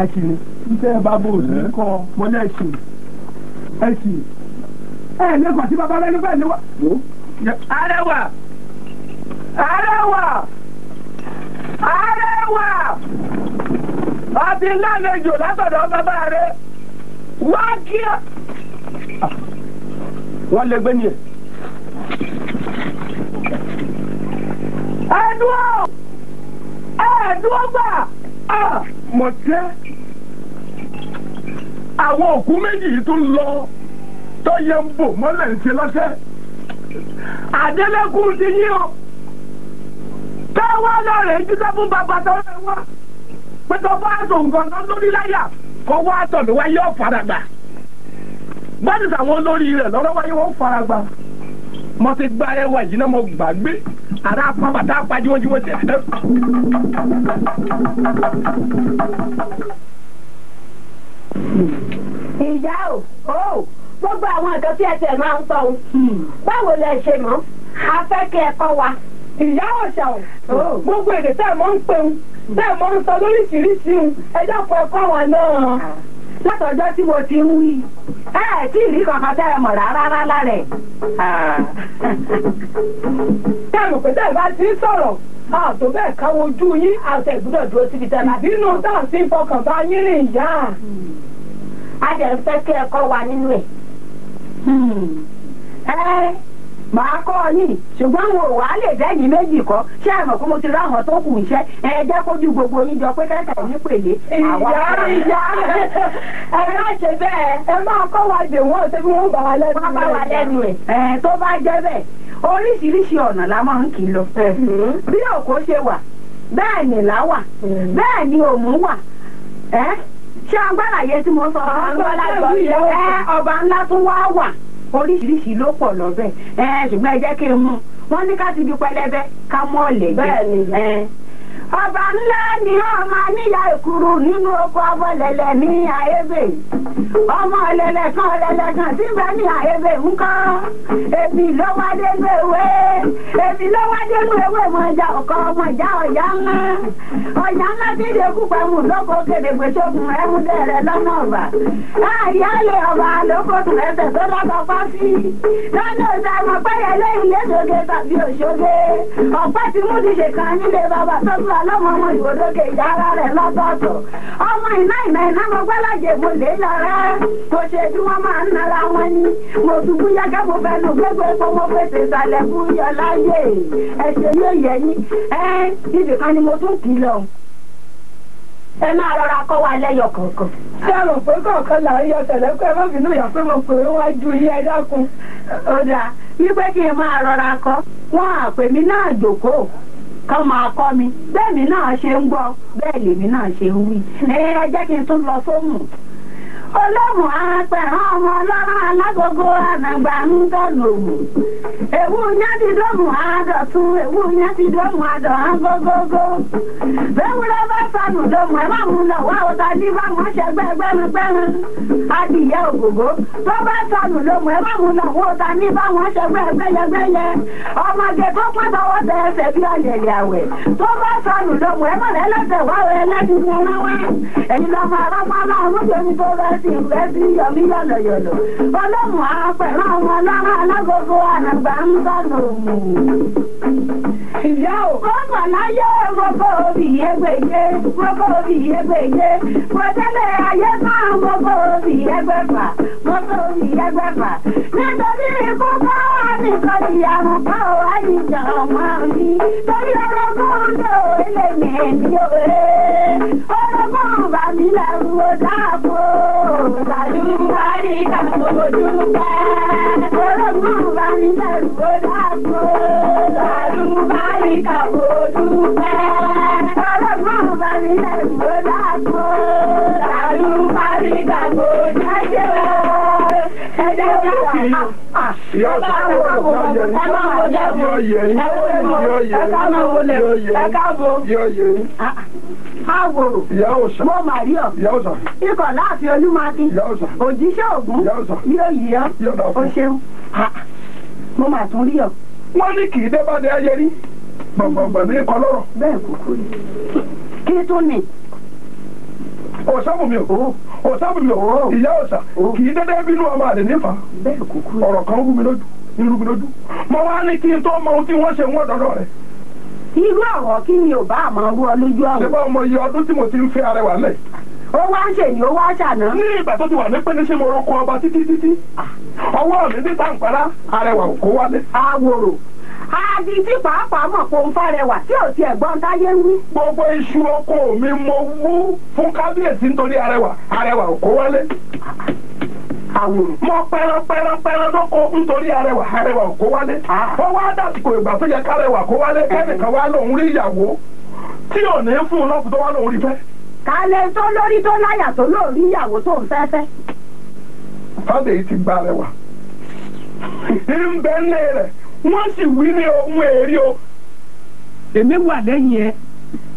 ẹ sì ní. Jíṣẹ́ bàbá òsì kọ́. Mo lẹ́ sì. Ẹ sì. Ẹ lè kọ̀ sí bàbá lẹ́nu bẹ́ẹ̀ ni wá. Arẹwà! Arẹwà! Arẹwà! Àti lálejò látọ̀dọ̀ bàbá rẹ̀. Wá kíá. Wọ́n lè gbé ni ẹ̀. Ẹ̀dúró! Ẹ̀dúró gbà! Mo tẹ́ àwọn òkú méjì yìí tún lọ tó yẹ ń bò mọ́lẹ̀ ń ṣe lọ́sẹ̀. Àdélẹ́kùn ti yí o. Káwá lọ́rẹ̀ jíjẹ́ fún bàbá tó rẹ̀ wá. Pé tó bá sọ nǹkan tó lórí láyà kó wá tọ̀ mí wá yóò faragbà. Bọ́dì sàwọn olórí rẹ̀ lọ́rọ́ wáyé wọ́n faragbà. Mo ti gba ẹwà yìí náà mo gbàgbé. Àrà apá bàtà apá jíwọ́jíwọ́ tẹ̀. Ìyá o, o, gbogbo àwọn nǹkan tí ẹ tẹ̀ máa ń sọ o. Báwo lẹ ṣe mọ̀? A fẹ́ kí ẹ kọ́ wa. Ìyá ọ̀ṣà o, gbogbo èdè tẹ́ ẹ mọ̀ ń pè ń, tẹ́ ẹ mọ̀ ń sọ lóríṣiríṣi ń, ẹ dákun ẹ kọ́ wa náà. Látọjọ́ tí mo ti ń wí, ẹ ẹ̀ tí ì rí kankan tẹ́ ẹ mọ̀ rárá rárá rẹ̀. Tẹ́ ẹ mọ̀ pé tẹ́ ẹ bá ti ń sọ̀rọ̀, àtò bẹ́ẹ̀ káwọn ojú yín Àṣẹ ìgbúdọ̀ dúró síbi tẹ́ bá ti. Ìbínú tá à ń fi fọkàn bá yín rìn ìyá. A dẹ̀ ń fẹ́ kí ẹ kọ́ wa nínú ẹ̀. Ẹ màá kọ́ yín ṣùgbọ́n mo wà á lè dẹ́yìn méjì kọ́ ṣé ẹ mọ̀ pé mo ti ráhàn tó kù iṣẹ́ ẹ jẹ́ kójú gbogbo yín jọ pé kẹ́kẹ́ ní pèlè. Ìyá ìyá ẹ má ṣe bẹ́ẹ̀. Ẹ máa kọ́ wa dè wọ́n ṣé bí wọ́n bá wa lẹ́nu Wọ́n bá wa lẹ́nu ẹ̀. Ẹ tó bá jẹ́ bẹ́ẹ̀ oríṣiríṣi ọ̀nà la máa ń kì í lọ. Bí òkó ṣe wà bẹ́ẹ̀ ni là wà bẹ́ẹ̀ ni òmù wà. Ṣé agbára tí mo sọ ọba ńlá tún wá wà oríṣiríṣi ló pọ̀ lọ́bẹ̀ ṣùgbọ́n ẹ jẹ́ kí n mú wọ́n ní ká ti di pẹlẹbẹ ká mọ́ ọ̀lẹ̀ jẹ. Ọba ńlá ni ọmọ níyà ìkúrú nínú oko ọbọlẹ̀lẹ̀ ní àyébè ọmọ ọlẹ̀lẹ̀ kan ọlẹ̀lẹ̀ kan tí bẹ ní àyébè ńkọ́ èmi ló wá dénú ewé èmi ló wá dénú ewé mọ̀jà ọkọ mọ̀jà ọ̀yá ńlá ọ̀yá ńlá tí ìdè kúpa mú lóko kedegbe sógun ẹmúdẹ̀rẹ̀ lọ́nà ọ̀bà àyálé ọba lóko tún ẹsẹ̀ tó lọ́kọ̀ fásí lọ́nà ìsàmọ̀ pẹ́yẹlé ilé ṣoge tàbí òṣoge ọ̀pẹ́ tí mú ti ṣe kan nílé bàbá tó tún ọlọ́mọ ọmọ ìwòdókè ìdára rẹ̀ lọ́tọ̀ọ̀tọ̀ ọmọ iná iná iná mo gbọ́ lájẹ mo lè lọ́rẹ́ kò ṣe bí wọ́n máa ń nara wọn ni mo ṣubú yágá mo fẹnu gbégbé epo mo fèsì ìsàlẹ̀ fún yọ láyé ẹ̀ṣẹ̀ yóò yẹ yín ẹ ibì kan ni mo tún kì í lọ. Ẹ máa rọra kọ́ wa lẹ́yọ kọ̀ọ̀kan. Ṣé ẹ mọ̀ pé kọ̀ọ̀kan là ń yọ tẹ̀lẹ́kọ̀ ẹ má bínú ìyá pé mo pè é wájú yín ẹ dákun. Ó dáa wípé kí n máa rọra kọ́ wọ́n àpè mí náà jòkóó kọ́ máa kọ́ mi bẹ́ẹ̀ mi náà ṣe ń gbọ́ bẹ́ẹ̀ lèmi náà ṣe ń wí. Ẹ jẹ́ kí n tún lọ sómù. Olómù apẹ̀rán ọmọ ọlọ́run alágogo ànàgbà ń dọ̀nà òmù. Ewu yẹn ti dọ́mù àádọ́tún, ewu yẹn ti dọ́mù àádọ́hán gógógó. Bẹ́wúrẹ́ bá sọnù lọ́mù ẹ̀ má mú lọ wá ọ̀tá ní bá wọn ṣe gbẹ́gbẹ́rin. Adìyẹ ògògó tó bá sọnù lọ́mù ẹ̀ má mú lọ wá ọ̀tá ní bá wọn ṣe gbẹ́gbẹ́yẹgbẹ́yẹ. Ọmọge tó pọ́n tọwọ́ tẹ ẹsẹ̀ bí ọ̀yẹ̀lẹ̀ àwẹ̀ tó bá sọnù lọ́mù ẹ̀ mọ̀lẹ́ lọ́sẹ̀ wá ẹlẹ́dùn wọn wá. Ẹ̀yin lọ́mọ arápálá ọmọbìnrin tó rẹ̀ sí rẹ̀ sí yọmí yọ̀lọ̀yọ̀lọ̀. Ọlọ́mù apẹ̀rẹ̀ ọmọ ọlọ́run alágogo ànàgbà ń sọnù. Ìyá ò kọ́kọ́ láyé gbogbo òbí ẹgbẹ̀yẹ gbogbo òbí ẹgbẹ̀yẹ mọ̀tẹ́lẹ̀ ayé máa gbogbo òbí ẹgbẹ̀fà gbogbo òbí ẹgbẹ̀fà. Nítorí ikú kọ́ wá nìkan ìyàrá kọ́ wá níjà ọmọ mi. Torí orogún ló lè mí ní òwe. Orogún bà mí lẹ́rù ó dáàbò. Làlúwárí kàmó dúpẹ́. Orogún bà mí lẹ́rù ó dáàbò. Làlúwárí kàmó dúpẹ́. Orogún bà mí lẹ́rù ó dáàbò. Làlúwárí kàmó dúpẹ́. Mo mà rí ọ. Ikọ̀ láàfin Olúmákin. Òjíṣẹ́ Ògún. Yóò yí ọ. O ṣeun. Mo mà tún rí ọ. Wọ́n ní kì í dé bá ní ayé rí. Gbọ̀ngbọ̀ngbọ̀n ní ikọ̀ lọ́rọ̀. Bẹ́ẹ̀ kúkú ni. Kí tún ni? Ọ̀sábùnmi o, ọ̀sábùnmi o, ìyá ọ̀sà, kì í dédé bínú ọmọ àlè nífà. Ọ̀rọ̀ kan rú mi lójú, rú mi lójú. Mo wá ní kí n tó mọ ohun tí wọ́n ṣe wọ́n dọ́dọ̀ rẹ̀. Irú ọ̀rọ̀ kí ni ò bá àmọ́ rú ọ lójú ọ̀rọ̀? Ṣé bá ọmọ iye ọdún tí mo ti ń fẹ́ arẹwà lẹ̀? Ó wá ń ṣèyí, ó wá ṣàná. Ní ìgbà tó ti wà ní pínísí mo roko ọba títí títí. Ọwọ́ mi ní tàǹpárá, arẹwà ò kó wálé. Àwòrò. Adití pàápàá mọ̀ pé òun fárẹwà tí ò tiẹ̀ gbọ́n táyé ń wí. Gbogbo iṣu oko mi mo wú fún kábíyèsí nítorí arẹwà, arẹwà ò kó wálé. Àwòrò. Mo pẹran pẹran pẹran lóko nítorí arẹwà, arẹwà ò kó wálé. Ó wá dàsìkò ìgbà tó yẹ kárẹwà kó wálé, kẹ́nìkan wá lòun rí ìyàwó tí ò ní fún un lọ́fun tó wá lòun rí fẹ́. Kálẹ̀ tó lórí tó láyà tó lórí ìyàwó tó ń fẹ́ fẹ́. Fádèyí ti gba arẹwà. Ń bẹ́ ń lé rẹ̀. Wọ́n sì wí ní ohun èrè o. Èmi wà lẹ́yìn ẹ.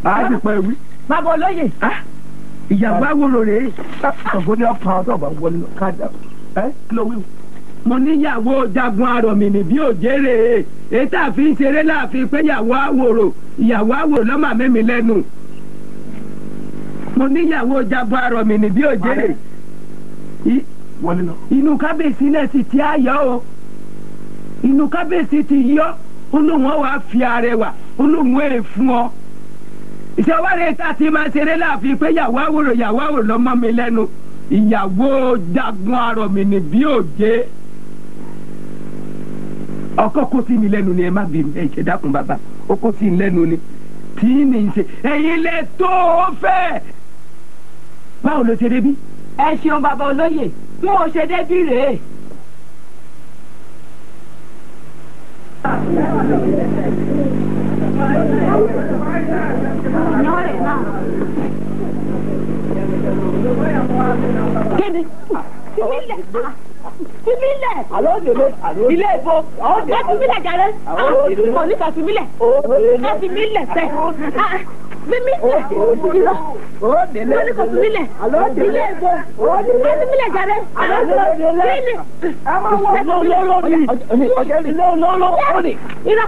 A ti pẹ́ wí. Bàbá olóyè. Ìyàwó àwòrò rèé. Ọ̀gbọ́n ní ọ̀pá ọ̀dọ́ ọ̀bà wọlé káàdà. Ẹ kí ló wí? Mo níyàwó jagun arọ̀mìnì bí òjèrè. Èyí tá a fi ń ṣeré láàfin pé ìyàwó àwòrò ìyàwó àwòrò lọ́mà mẹ́mi lẹ́nu. Mo níyàwó jagun arọ̀mìnì bí òjèrè. Inú kábíyèsí náà sì ti ayọ̀ o. Inú kábíyèsí ti yọ, olóhùn wa fi arẹwà, olóhùn èrè fún ọ. Ìṣèwádìí tá a ti máa ṣeré láàfin pé ìyàwó àwòrò ìyàwó àwòrò lọ́mọ mi lẹ́nu. Ìyàwó jagun arọ̀mìnì bí òjé. Ọkọ kó sí mi lẹ́nu ni ẹ má bí mi, ẹ ṣe dákun bàbá, ó kó sí mi lẹ́nu ni. Tí ní í ṣe, ẹ̀yin lẹ tó o fẹ́. Báwo ló ṣe débí? Ẹ ṣeun bàbá olóyè, bí mo ṣe débí rèé. Kíni? Fimilẹ̀. Fimilẹ̀. Ilé ìbò. Ẹ fimilẹ̀ jàre. Mo ní ká fimilẹ̀. Ẹ fimilẹ̀ sẹ́. Fimilẹ̀. Irọ́. Mo ní ká fimilẹ̀. Ilé ìbò. Ẹ fimilẹ̀ jàre. Kíni? Irọ́.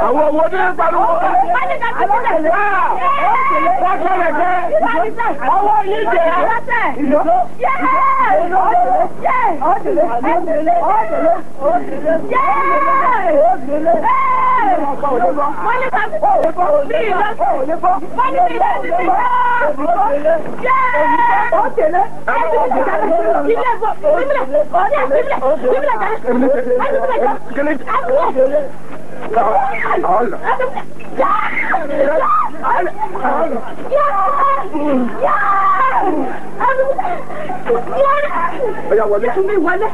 Àwọn owó ní pariwo. Ọwọ́ yìí jẹ́. Mi wọlé.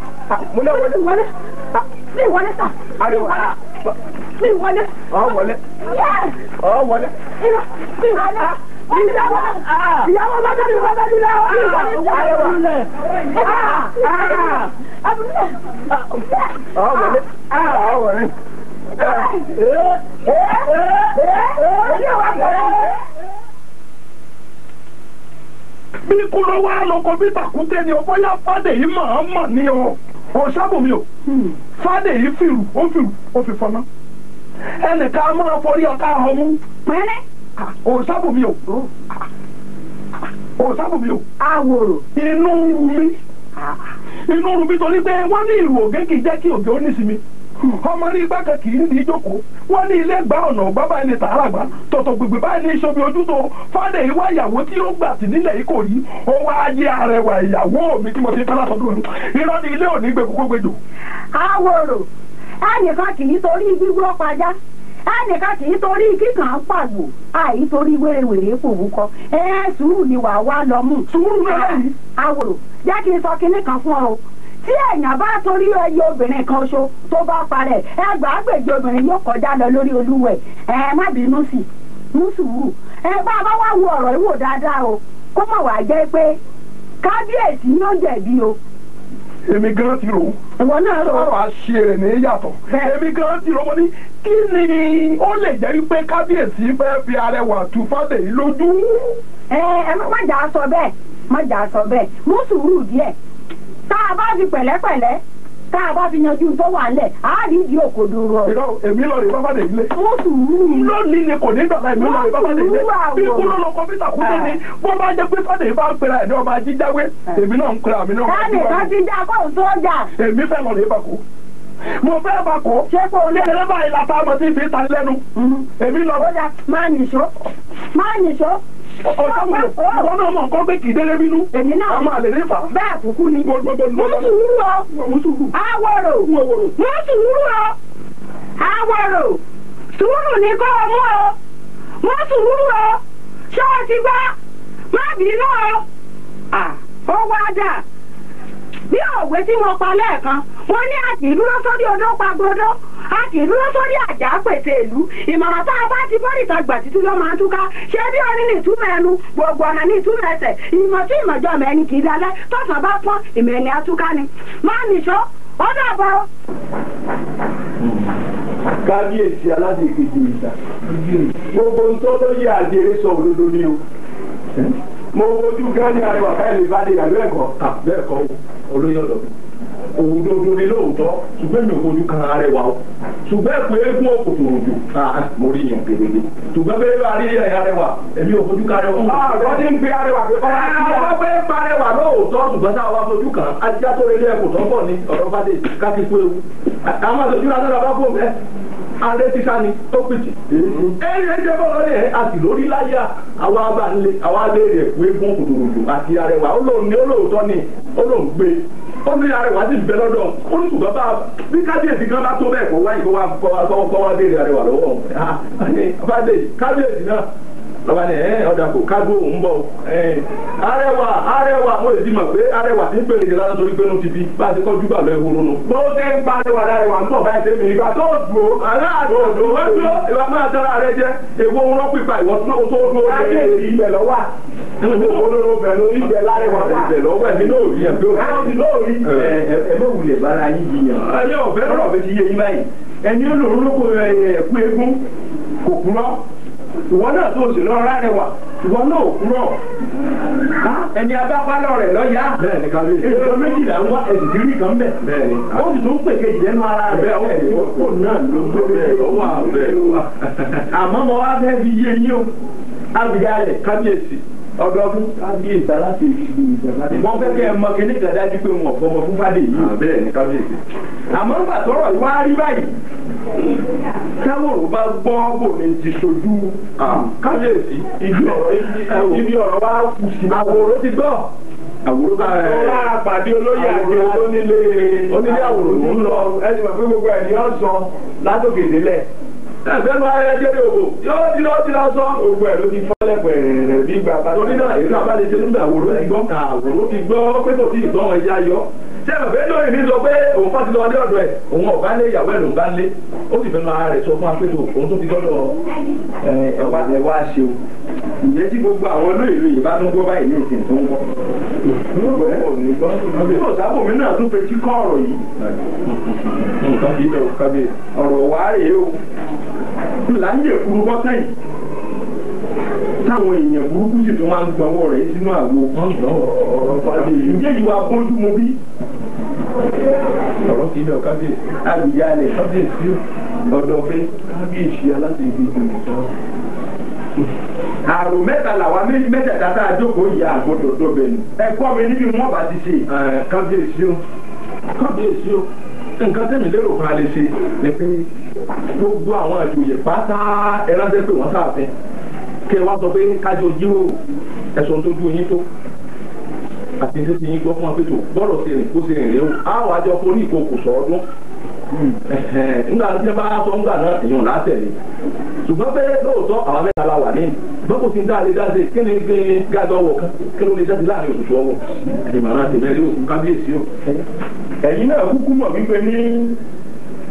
Mi wọlé. Mi wọlé sà. Mi wọlé. Ọ wọlé. Ọ wọlé. Mi wọlé. Ìyàwó ìyàwó bá mi wọlé mi lọ. Ọ wọlé. Ọ wọlé. Bí kúrò wá lóko bí tàkúté ni o bóyá Fádèyí máa mọ̀ ní o ò sábò mi o Fádèyí fìrù ó fìrù ó fi fọná ẹnìkan máa forí ọ̀ká ọmú Pẹ́rẹ́. ò sábò mi o ò sábò mi o Àwòrò. Inú ń ru mi inú ń ru mi torí pé wọ́n ní ìrù ògé kì í jẹ́ kí ògé ó nísinmi ọmọ ní igbá kan kì í ní ìjókòó wọ́n ní ilé gba ọ̀nà ọ̀gbá báyìí ní tààrà gbá tọ̀tọ̀ gbègbè báyìí ní ìṣomi ojú tó Fádèyí wá ìyàwó tí ó gbà sí nílẹ̀ yìí kò rí ó wá yé arẹwà ìyàwó mi tí mo ti fẹ́ látọdún irọ́ ní ilé òní gbé kókó gbèjò. Àwòrò. Ẹnìkan kì í torí gbígbó pajá. Ẹnìkan kì í torí kíkàn pàgbò. Àì torí wérewère pòwúkọ. Ẹ sùúrù ni wàá wá lọ mú. Sùúrù náà lẹ́yìn. Àwòrò jẹ́ kí n sọ kinní kan fún ọ o. Tí èèyàn bá torí ẹyẹ obìnrin kan ṣo tó bá parẹ́ ẹgbàágbèje obìnrin yóò kọjá lọ lórí olúwẹ̀ ẹ má bínú sí i mú sùúrù ẹ bá a bá wá wo ọ̀rọ̀ ìwò dáadáa o kó mọ̀ wá jẹ́ pé kábíyèsí ni ó jẹ̀bi o. Èmi gan ti rò ó. Ìwọ náà rò ó. Ọ̀rọ̀ àṣeré ní yàtọ̀. Èmi gan ti rò ó mo ní kí ni ó lè jẹ́ wípé kábíyèsí fẹ́ fi arẹwà tu Fádèyí lójú. Ẹ ẹ má jà sọ bẹ́ẹ̀ má jà sọ bẹ́ẹ̀ mú sùúrù díẹ̀ tá a bá fi pẹ̀lẹ́pẹ̀lẹ́ tá a bá fi yanjú tó wà lẹ̀ á rí ìdí òkodoro ọ̀rọ̀. Irọ́ èmi lọ rè bá Fádèyí lé. Mú sùúrù. Lónìí ni kò ní dọ̀la èmi lọ rè bá Fádèyí lé. Bí kúrò lọ kọ̀mpútà kú tó ní bó bá jẹ́ pé Fádèyí bá ń pera ẹ̀ ní ọba jíjáwé èmi náà ń pera mi náà. Ẹnìkan ti já kó tó jà. Èmi fẹ́ lọ rè bá kó. Mo fẹ́ bá kó. Ṣé kò lè. Kékeré báyìí la tá a mọ̀ sí fi ta lẹ́nu. Èmi lọ. Ó yá máa nìṣó máa nìṣó. Ọ̀sánwó ìwọ náà mọ̀ nǹkan pé kì í délé bínú. Èmi náà. Ọmọ àlè nífà. Bẹ́ẹ̀ kúkú ni. Mo Mú sùúrù o. Mú sùúrù. Àwòrò. Mú sùúrù o. Àwòrò. Sùúrù ni kó o mú o. Mú sùúrù o. Ṣé o ti gbọ́? Má bínú o. Ó wá dà. Bí òwe tí mo pa lẹ́ẹ̀kan, wọ́n ní a kì í dúró sórí odó pa gbodó, a kì í dúró sórí àjà pèsè ìlú. Ìmọ̀ràn tá a bá ti bọ́rìtà gbà títí ló máa ń túká. Ṣé bí orin ní ìtumọ̀ ẹnu, gbogbo ọ̀nà ní ìtumọ̀ ẹsẹ̀, ìmọ̀ tí ìmọ̀jọ́ mọ̀ ẹni kì í dalẹ̀, tọ̀sán bá pọ́n ìmọ̀ ẹni atúká ni. Má nìṣó, ó dàbọ̀. Kábíyèsí aláṣẹ ìkejì ìta gbogbo ń tó lóye àjèrè sọ òdodo ni o. Mo wojú gan ní arẹwà káyọ̀ lè bá dé ìyàlú ẹ̀kọ́. Bẹ́ẹ̀ kọ́ olóyè ọ̀dọ́ òdodo ni lóòótọ́ ṣùgbọ́n mi ò fojú kan arẹwà o ṣùgbọ́n ẹ̀kọ́ eégún òkòtò òjò mo rí yàn kedere ṣùgbọ́n bẹ́ẹ̀ bá rí ẹ̀yà arẹwà èmi ò fojú kan arẹwà. Àwọn tí ń pe arẹwà pé kọ́ àwọn pé ń pa arẹwà lóòótọ́ ṣùgbọ́n táwa fojú kan ajá tó relé ẹ̀kọ́ tó ń bọ̀ ní ọ̀rọ̀ Fádèyí ká fi kú ewu àwọn àtòjú lásán làbá fò mẹ́ arẹ sísá ni ó pìtì. Ẹyìn ẹjẹ bọ́ lórí ẹ̀ àti lórí láyà àwa bá ń lé àwa léèrè ẹ̀kú eégún òkòtòròjò àti arẹwà ó lóun ní olóòótọ́ ni ó lóun gbé ó ní arẹwà sì bẹ lọ́dọ̀ ó ní ṣùgbọ́n bá bí kábíyèsí kan bá tó bẹ́ẹ̀ kó wáyé kó wá kó wá béèrè arẹwà lọ́wọ́ Fádèyí kábíyèsí náà lọ́ba ní ẹ̀ ọ̀dà kò kágbó òun bọ̀ arẹwà arẹwà mo lè ti mọ̀ pé arẹwà ti ń pèrè ní lásán torí pé inú ti bí bá a ti kọjú bà lọ ehoro nu. Bó ṣe ń pa arẹwà arẹwà ń bọ̀ báyìí tẹ́mi ìgbà tó dùn ó. Aláàdó òdò ó dúró ìwà máa tẹ́ra rẹ jẹ èwo ń rọ́ pípa ìwọ tó dúró. Kábíyèsí ibẹ̀ lọ wà. Olóró bẹ̀ ló ibẹ̀ lárẹwà wà. Ibẹ̀ lọ́wọ́ ẹ̀mí náà rí ẹ̀ pé ó. Kábíyèsí náà rí. Ẹ mọ̀ wulẹ̀ bára yín jiyàn. Ẹni ọ̀fẹ́ ọ̀rọ̀ mi ti yé yín báyìí. Ẹni ó lòun lóko ẹ̀kú eégún kò kúrọ́. Ìwọ náà tó sì lọ rárẹwà ìwọ náà ò kúrò ẹni abápálọ rẹ lọ́yà. Bẹ́ẹ̀ni kábíyèsí. Èso méjìlá ń wá ẹ̀sìn tí rí kan bẹ̀. Bẹ́ẹ̀ni. Ó sì tún pè kejì lẹ́nu ara rẹ̀. Bẹ́ẹ̀ ó kò náà ló gbé bẹ́ẹ̀ lọ́wọ́ àbẹ̀ lọ́wọ́. Àmọ́ mo wá fẹ́ fi yé yín o. Abidjan Kábíyèsí. Ọdọọdún kábíyèsí aláṣẹ ìlú ìjọba. Wọ́n fẹ́ kẹ́ ẹ mọ kíní kan dájú pé wọn ò fọmọ fún Fádèyí. Bẹ́ẹ̀ni kábíyèsí. Àmọ́ nígbà tọ́rọ̀ yìí wá rí báyìí. Táwòrò bá gbọ́ bò ní ti sojú. Kábíyèsí. Ibi ọ̀rọ̀ wa kù sí. Àwòrò ti gbọ́. Àwòrò bá ẹ̀. Ó lára pàdé olóyè àjẹ tó nílé. Onílé àwòrò ló ń lọ. Ẹ ti mọ̀ pé gbogbo ẹ̀ ní ọ̀sán látòkè délẹ̀. Ẹgbẹ́ nu ayẹyẹ jẹ́rìí òbò yóò ti lọ ti lọ sọ. Gbogbo ẹ̀ ló ti fọ́lẹ̀ pẹ̀rẹ̀ bí ìgbà bá. Torí náà èyí náà bá lè ṣe nígbà àwòrán ti gbọ́. Àwòrán ti gbọ́ pé kò tí ì gbọ́ ẹja yọ. Ṣé ẹ bẹ́ẹ̀ lóyún mi sọ pé òun fásitì lọ ní ọ̀dọ̀ ẹ̀ òun ọ̀gá lé ìyàwó ẹ̀ lòún bá lé ó sì fẹ́ràn ara rẹ̀ sọ fún apẹ́tò òun tó ti dọ́dọ̀ ẹ wá ṣeun. Ǹjẹ́ tí gbogbo àwọn olóyè yìí bá tún gbọ́ báyìí ní ìsìn tó ń gbọ́. Bí òsábòmí náà tún fetí kọ́ ọ̀rọ̀ yìí. Nǹkan kì í bẹ̀rù kábíyèsí. Ọ̀rọ̀ wá rèé o. Là ń yè kuru bọ́tẹ́ yìí. Táwọn èèyàn burúkú sì tún máa ń gbọ́wọ́ rẹ̀ sínú àwo. Ọ̀rọ̀ fàdé yìí. Ǹjẹ́ ìwà bójú mu bí? Ọ̀rọ̀ kì í bẹ̀rù kábíyèsí. Àlùyálẹ̀ kábíyèsí ọ̀dọ̀fẹ́ kábíyèsí aláṣẹ ibi ìgbìmọ̀ sọ. Àrò mẹ́ta làwa mẹ́tẹ̀ẹ̀ta tá a jókòó yìí àgbọ̀dọ̀ dọ̀bẹ̀ nù. Ẹ kọ́ mi níbi wọ́n bá ti ṣe. Kábíyèsí o kábíyèsí o nǹkan tẹ̀mí lérò kan a lè ṣe ni pé gbogbo àwọn àjòyè pátá ẹ ránṣẹ́ pé wọ́n sáàfin kí ẹ wá sọ pé kájọ jíròrò ẹ̀sùn tó ju yín tó àti ní ti yín gbọ́ fún wa pé tó bọ́rọ̀ sí rìn kó sí rìn rèé o á wàá jọ forí ìkòkò sọ ọdún nígbà tí wọ́n bá sọ ńgbà náà èèyàn látẹ̀lé ṣùgbọ́n pé lóòótọ́ àwọn mẹ́ta la wà ní ṣùgbọ́n kò sí ń dáa lè dá sí kí ni gbé gàdọ̀ ọwọ́ kan kí ló lè dá sí láàrin òṣùṣù ọwọ́ ìmọ̀ràn tèmi rí òkú kábíyèsí o. Ẹ̀yin náà kúkú mọ̀ wípé ní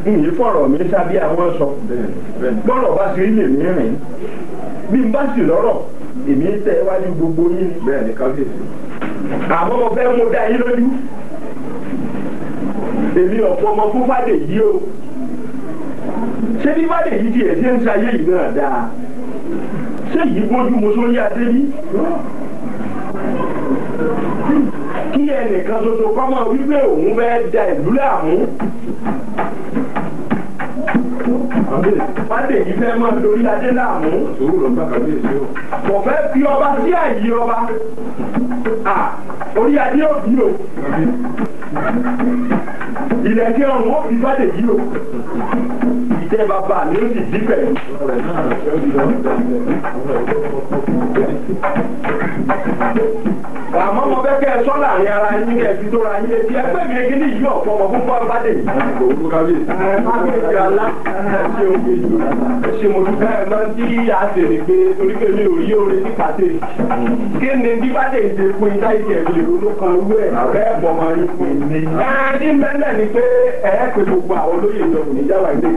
ìyí fọ̀rọ̀ mi sábẹ́ àwọn sọ. Bọ́rọ̀ bá ṣe rí lèmi rìn. Bí n bá sì lọ́rọ̀, èmi ń tẹ wájú gbogbo yín ni. Bẹ́ẹ̀ ni kábíyèsí. Àmọ́ mo fẹ́ mú dá yín lójú. Èmi ọ̀pọ̀ ọmọ fún Fádèyí o. Ṣé bí Fádèyí tiẹ̀ ṣe ń ṣayé yìí náà dáa? Ṣé yìí bójú mu sórí adé bí? Kí ẹnìkan ṣoṣo kọ́ mọ̀ wípé òun fẹ́ da ìlú láàmú. Fádèyí fẹ́ máa dorí adé láàmú. Sùúrù ló ń bá kábíyèsí o. Kò fẹ́ fi ọba sí àyè ọba. Orí adé ò bí o. Ìlẹ̀kẹ̀ ọ̀run ó fi Fádèyí o. Ìtẹ́ bàbá mi ó sì dí pẹ̀lú. Àmọ́ mo fẹ́ kẹ́ ẹ sọ́ láàrin ara yín kẹ́ ẹ fi tó ra yín létí. Ẹgbẹ́ mi kí ni yìí ọ̀pọ̀ ọmọ fún Fádèyí. Òwúrọ̀ kábíyèsí. Kábíyèsí alá. Ẹ ṣe oge yìí. Ẹ ṣe mo dúpẹ́ ẹ máa ń tí a ṣe ní pé torí pé mi ò rí oore ní pàṣẹ. Kí ni bí Fádèyí ṣe fún yín táyé kẹ̀ fi lè ronú kan rú ẹ̀ bẹ́ẹ̀ bọ̀ máa ń fún yín. Ẹ ní mẹ́lẹ̀ ni pé ẹ pé gbogbo àwọn olóyè ìjọba níjàwá ilé.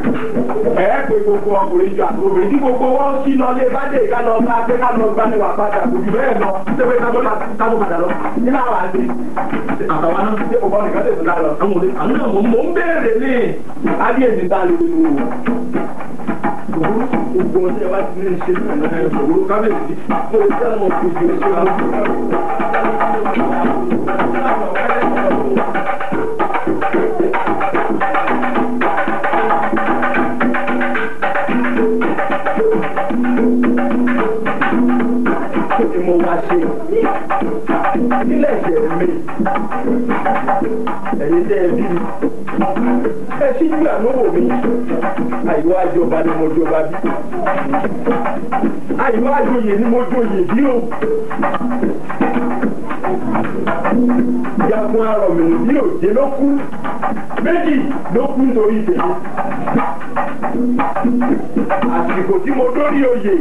Ẹ pé gbogbo ọkùnrin jọ àti obìnrin tí gbogbo wọn sí lọ lé Fádèyí ká lọ bá pé ká lọ gbaniwà padà kò jù bẹ́ẹ̀ lọ. Ṣé pé ká tó padà lọ? Nínú àwọn àti Àtàwọn náà ṣé kò bọ́ nìkan lè tún dá lọ. Àwọn òde àwọn náà mò ń béèrè ní. Kábíyèsí ta lè lu gbogbo ọtí ẹ bá ti ní ṣe ní Òwúrọ̀ kábíyèsí. Mo lè tẹ́ ọmọ kejì ṣe wọn. Kí ni mo wá ṣe? Nílẹ̀ ẹ̀jẹ̀ mi, ẹ̀yin tẹ́ ẹ bí mi, ẹ sì gbà lówó mi. Àìwá àjọba ni mo jọba bí. Àìwá àjòyè ni mo joyè bí o. Jagun arọ̀mìnì bí òjé ló kú. Méjì ló kú nítorí tèmi. Àsìkò tí mo dórí oyè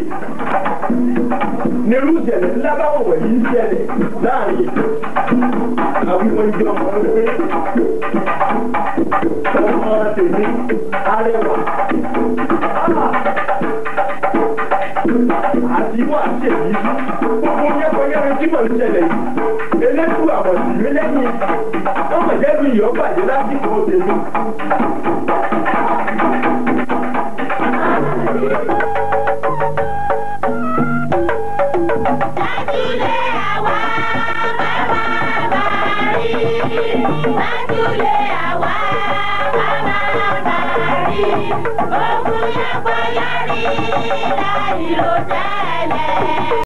nírú ìṣẹ̀lẹ̀ ńlá báwọn wọ̀nyí ń ṣẹlẹ̀ láàrin ètò. Àwọn ìjọ ọmọ pé ọmọ tèmi arẹwà. Àti ìwọ àti èyí gbogbo yẹ́pẹ̀yẹ́rẹ́ tí mò ń ṣẹlẹ̀ yìí. Elétú àbọ̀sí mi lẹ́yìn ọmọ ìjẹ́bi ìyọ́ bàjẹ́ lásìkò tèmi. Májúlé àwa bàbá bàrí. Májúlé àwa bàbá bàrí. Ogun yàgbọ́ yọrí láì ló tẹ́lẹ̀.